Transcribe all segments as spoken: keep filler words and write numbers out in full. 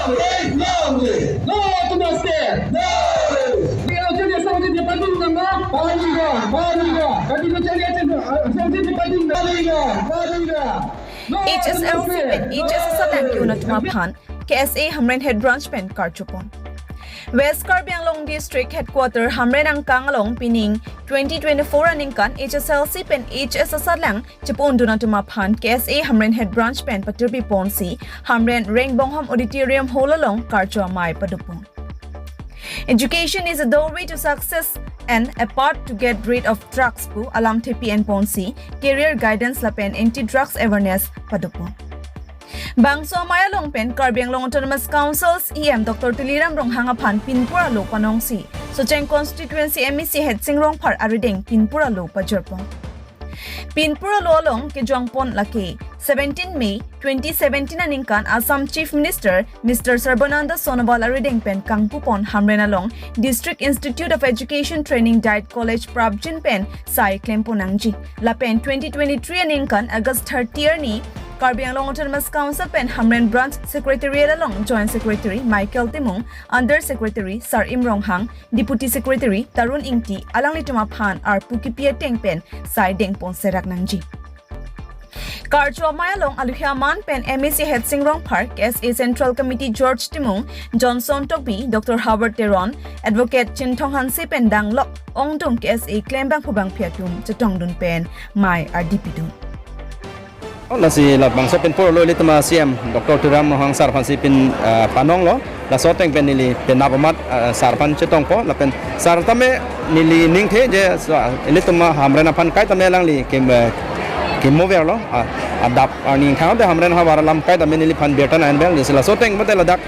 No to the state. No. Kami kecil dia sama dia paling nama. Paling nama, paling nama. Kami kecil dia sama dia paling nama. Paling nama, paling nama. No to the state. No. H S L C pen H S S alang ke-un atum aphan K S A Hamren Head Branch pen karchopon. West Karbi Anglong District Headquarter Hamren angkang along pining twenty twenty-four aningkan H S L C pen H S S alang chepu-undun atum aphan K S A Hamren Head Branch pen patirpi ponsi Hamren Rengbonghom Auditorium Hall along karcho amei padopon. Education is a doorway to success and a path to get rid of drugs pu alam thepi-en ponsi career guidance lapen anti-drugs awareness padopon. Bangso amei along pen Karbi Anglong Autonomous Council C E M Doctor Tuliram Ronghang aphan pinpur alo panongsi Socheng Constituency M A C Hetsing Rongphar arideng pinpur alo pajirpon. Pinpur alo along kejongpon lake seventeen May twenty seventeen aningkan Assam Chief Minister Mister Sarbananda Sonowal arideng pen kangpupon Hamren along District Institute of Education Training Diet College prapjin pen sai klempon nangji. Lapen twenty twenty-three aningkan August thirty arni Karbi Anglong Autonomous Council pen Hamren Branch Secretariat along Joint Secretary Michael Timung, Under Secretary Sarim Ronghang, Deputy Secretary Tarun Ingti alanglitum aphan arpu kipi ateng pen sai dengpon serak nangji. Karcho amei along aluhi aman pen M A C Hetsing Rongphar, K S A Central Committee George Timung, Johnson Tokbi, Doctor Howard Teron, Advocate Chinthong Hanse pen danglok ongdung K S A klembangphu bangphi atum chetongdun pen mei ardipidun. Oh, lasi labangso pinpur alo ilitum a C M Doctor Tuliram Ronghang sir aphansi pin, ah, panonglo. Laso ateng pen neli penap amat, ah, sir aphan chetongpo. Lapen sir tame neli ningthe je, so, ilitum a Hamren aphan kaitame alangli ke, eh, kemover lo. Ah, adap arni thang te Hamren havar alam kaitame neliphan birta na-envel. Lasi laso ateng mate ladak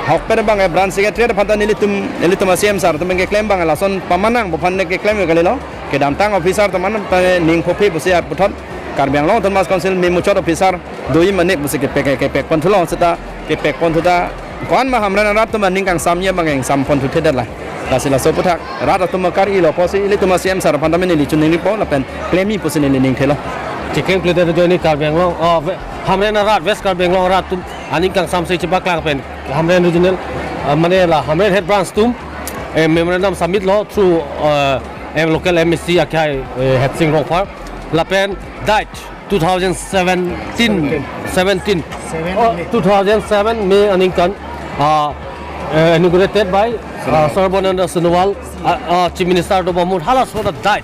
ahokpet abang, eh, Branch Secretary aphan ta nelitum, ilitum a C M sir atum keklem abang lason pamanang aphan ne keklem kalilo. Kedamtang officer atum an ta ning phophe pusi aputhot Karbi Anglong Autonomous Council memuchot officer doji mane pusi kepek, kepekpon thulo seta kepekpon thu ta ko-an ma Hamren arat atum aning kangsamji abang ingsampon thu thedet la. Lasi laso aputhak rat atum akar-ilo pusi ilitum a C M sir aphan tame neli choningripo lapen klemji pusi neli ningthelo. Chicken plate do joini Karbi Anglong, oh, ve-, Hamren arat, West Karbi Anglong arat atum aning kangsamse chepaklang pen Hamren Regional, ah, mane la Hamren Head Branch atum, eh, memorandum submit lo through, eh, em local M A C akhai, eh, Hetsing Rongphar. Lapen date two thousand seventeen, seventeen. Seven Oh, May. two thousand seven May aningkan, ah, eh, inaugurated by, ah, Sarbananda Sonowal, ah, ah, Chief Minister dobom ahut halaso ta date.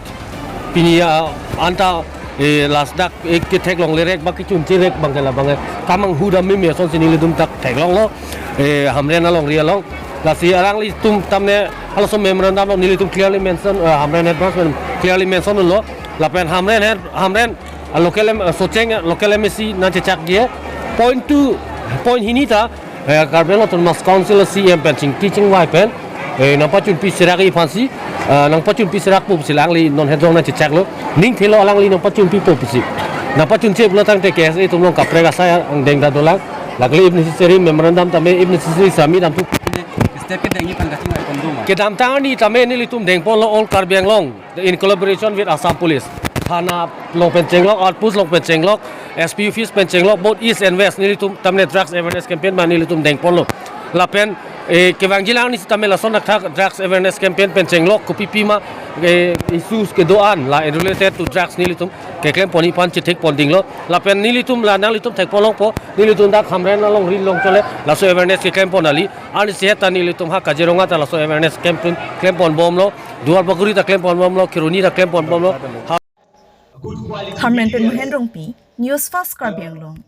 Pini, ah, anta, eh, last dak, eh, ketheklongle rek baki chunche rek abang ke labang, eh, kamanghu dam meme asonsi nelitum ta theklonglo, eh, Hamren alongri along. Lasi alanglitum tamne halaso memorandum along nelitum clearly mention, eh, Hamren Head Branch pen clearly mention lo. Lapen Hamren Head, Hamren, ah, local M-, ah, Socheng, ah, local M A C nangchechakji. Point two, point hini ta, eh, Karbi Anglong Autonomous Council C M pen chingki chingvai pen, eh, nangpachunpi serakji aphansi, ah, nangpachunpi serakpo pusi alangli non hejong nangchechaklo. Ningthelo alangli nangpachunpipo pusi. Nangpachunche pulo tangte K S A atum along kaprek asai angdeng ta dolang. Lake if necessary memorandum tame if necessary submit damthu. Step kedengji aphan kachingvai pon do ma? Kedamtang arni tame nelitum dengponlo all Karbi Anglong in collaboration with Assam Police. Thana along pen chenglok, outpost along pen chenglok, S P office pen chenglok, both East and West nelitum tamne drugs awareness campaign ma nelitum dengponlo. Lapen, eh, kevangjilang arni tame lason athak drugs awareness campaign pen chenglok, kopipi ma, eh, issues kedo-an la related to drugs nelitum keklemponji aphan chethekpon dinglo. Lapen nelitum la nanglitum thekponlongpo, nelitum dak Hamren alongri along chole, laso awareness keklempon kali. Arnisi seta nelitum ha Kaziranga ta laso awareness campaign klemponbomlo, Duar Bagori ta klemponbomlo, Kheroni ta klemponbomlo. Ha- Hamren pen Mohen Rongpi, News Fast Karbi Anglong.